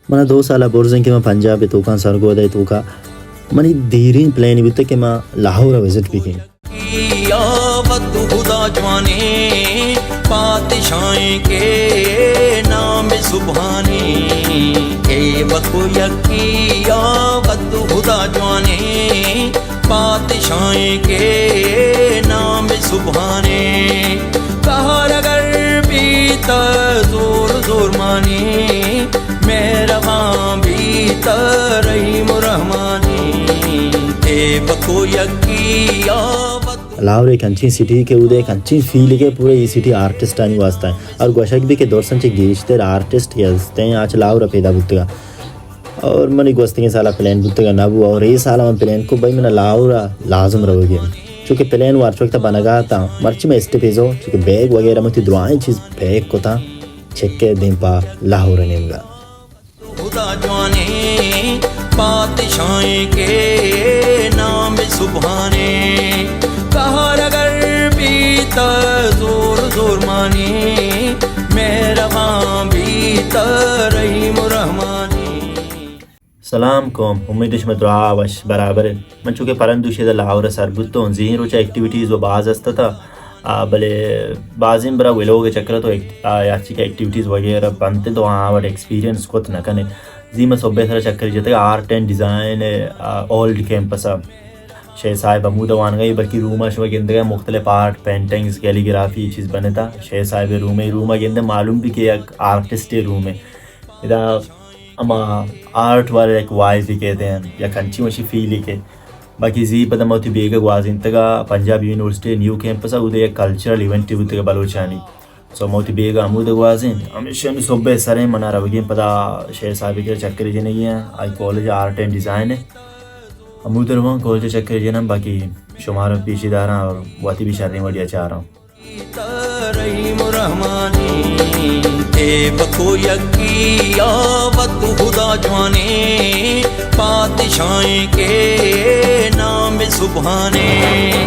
منا دو سال ءَ برز اِنت کہ من پنجاب ءِ توکاں، سرگودھا ءِ توکا، منی دیریں پلان بوتگ کہ من لاہور ءَ وزٹ بہ کناں۔ یا وت خدا جوانیں، پادشاہیں کے نام سبحانیں، اے بکو یکی یا وت خدا جوانیں، پادشاہیں کے نام سبحانیں، قہر اگر بیت زور زور مانیں، مہربان بیت رحیم و رحمانیں، اے بکو یکی یا وت۔ لاہور یک انچیں سٹی کہ اود ءَ یک انچیں فیلے کہ پورا اے سٹی آرٹسٹانی واسطہ اِنت، اور گوشگ بی کہ درساں چہ گیشتر آرٹسٹ کہ ہستیں آ چہ لاہور ءَ پیدا بوتگ اَنت۔ اور منی گوستگیں سال ءَ پلان بوتگ نہ بو، اور اے سال ءَ من پلان کو بھئی منا لاہور ءَ لازم روگی اِنت، چونکہ پلان وارچ وقت ءَ بنگا اتاں، مرچی من اسٹیپیزو، چونکہ بیگ وغیرہ من وتی درائیں چیز پیک کتاں، چکے دیم پہ لاہور ءِ نیمگا۔ خدا جوانیں، پادشاہیں کے نام سبحانیں، قہر اگر بیت زور زور مانیں، مہربان بیت رحیم و رحمانیں۔ سلام قوم، امید شما دراہ وش برابر اِنت۔ من چونکہ پرندوشی ادا لاہور ءَ سر بوتوں، زی روچ ءَ ایکٹیویٹیز و باز است اتاں، آ، بلے بازیں برا ولوگ ءِ چکر ءَ تو ایک-، آ، یا چی کہ ایکٹیویٹیز وغیرہ بنت تو آ وڑ ایکسپیرینس کت نہ کنے۔ زی من صبح سر چکر جتگ آرٹ اینڈ ڈیزائن ءِ، آ، اولڈ کیمپس ءَ۔ شے صاحب ہمود ءَ وانگ ءَ، بلکہ روم ءَ شما گندگ ءَ مختلف آرٹ، پینٹنگز، کیلیگرافی چیز بنتا۔ شے صاحب ءِ روم ءَ، روم ءَ گندے معلوم بی کہ یک آرٹسٹ ءِ روم ءَ۔ ادا ہما آرٹ والے یک وائب ءَ کہتے ہیں، یک انچی وشی فیل ءَ کہ باقی زی پدا ما وتی بیگ ءَ گوازینتگ ءَ پنجاب یونیورسٹی نیو کیمپس ءَ، اود ءَ یک کلچرل ایونٹے بوتگ ءَ بلوچانی۔ سو ما وتی بیگ ءَ ہمود ءَ گوازینت۔ ہمیشی صبح ءِ سریں منا روگی اِنت، پدا شے صاحب ءِ کرا چکرے جنگی اِنت، آئی کالج آرٹ اینڈ ڈیزائن ءَ۔ ہمود ءَ رواں کالج ءَ چکرے جناں، باقی شمارا پیشی داراں اور وتی بھی شریں وڑی ءَ چاراں۔ رحیم و رحمانیں، اے بکو یکی یا وت خدا جوانیں، پادشاہیں کے نام سبحانیں۔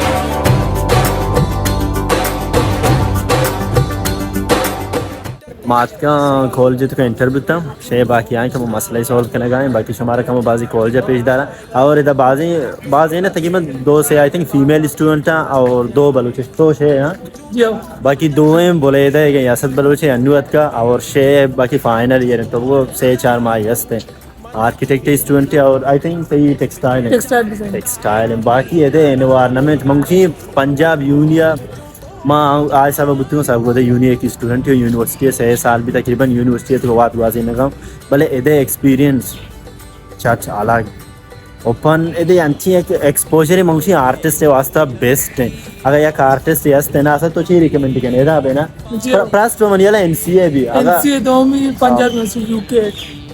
ما اتکاں کالج ءِ توکا انٹر بوتاں، شے باقی آں کہ ما مسئلہ سالو کنگا ایں، باقی شمارا کم بازی کالج ءَ پیش داراں۔ اور ادا بازیں، بازیں نا، تقریباً دو سے، آئی تھنک، فیمیل اسٹوڈنٹ ہیں اور دو بلوچ، تو شے ہیں۔ جی ہاں۔ باقی دو ہیں بلیدہ، ایک یاسد بلوچ ہے، انو اتکا، اور شے باقی فائنل ایئر ہیں، تو وہ سے چار ماہ ہستے ہیں۔ آرکیٹیکٹ اسٹوڈنٹ ہے اور آئی تھنک صحیح ٹیکسٹائل ہے۔ Textile design. ٹیکسٹائل ہیں۔ باقی ادے انوائرمنٹ، من گوشی پنجاب یونیا، ما آ حساب بوتوں، سرگودھا یونی یک اسٹوڈنٹ ہوں، یونیورسٹی سے سال بھی تقریباً یونیورسٹی تو واد گوازینگا، بلے ادے ایکسپیرینس چٹ الگ۔ اوپن ادے انچیں یک ایکسپوژر، من گوشی آرٹسٹ ءِ واسطہ بیسٹ ہیں۔ اگر یک آرٹسٹ ہست نا، اصلا تو چی ریکمنڈ کنے ادا بینا؟ جی۔ پر-، پلس تو منی والا این سی اے بھی۔ اگر این سی اے دومی پنجاب یونیورسٹی یو کے۔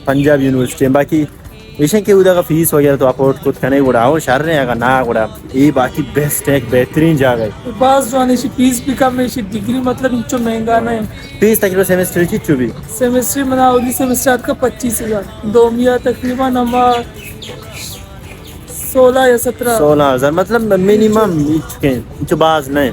پنجاب یونیورسٹی، باقی ایشیں کہ ادا فیس وغیرہ تو افورڈ کت کنے گڑا، او شر ہیں، اگر نا گڑا اے باقی بیسٹ ہے، ایک بہترین جاگہ ہے۔ باز جوان ایشی فیس بھی کم ہے، ایشی ڈگری مطلب انچو مہنگا نہ ہے۔ فیس تقریباً سیمسٹر چی چو بھی؟ سیمسٹر منا اولی سیمسٹر آتکا پچیس ہزار، دومیا تقریباً ہما سولہ یا سترہ۔ سولہ ہزار، مطلب منیمم ہی چکے ہیں، چو باز نہیں۔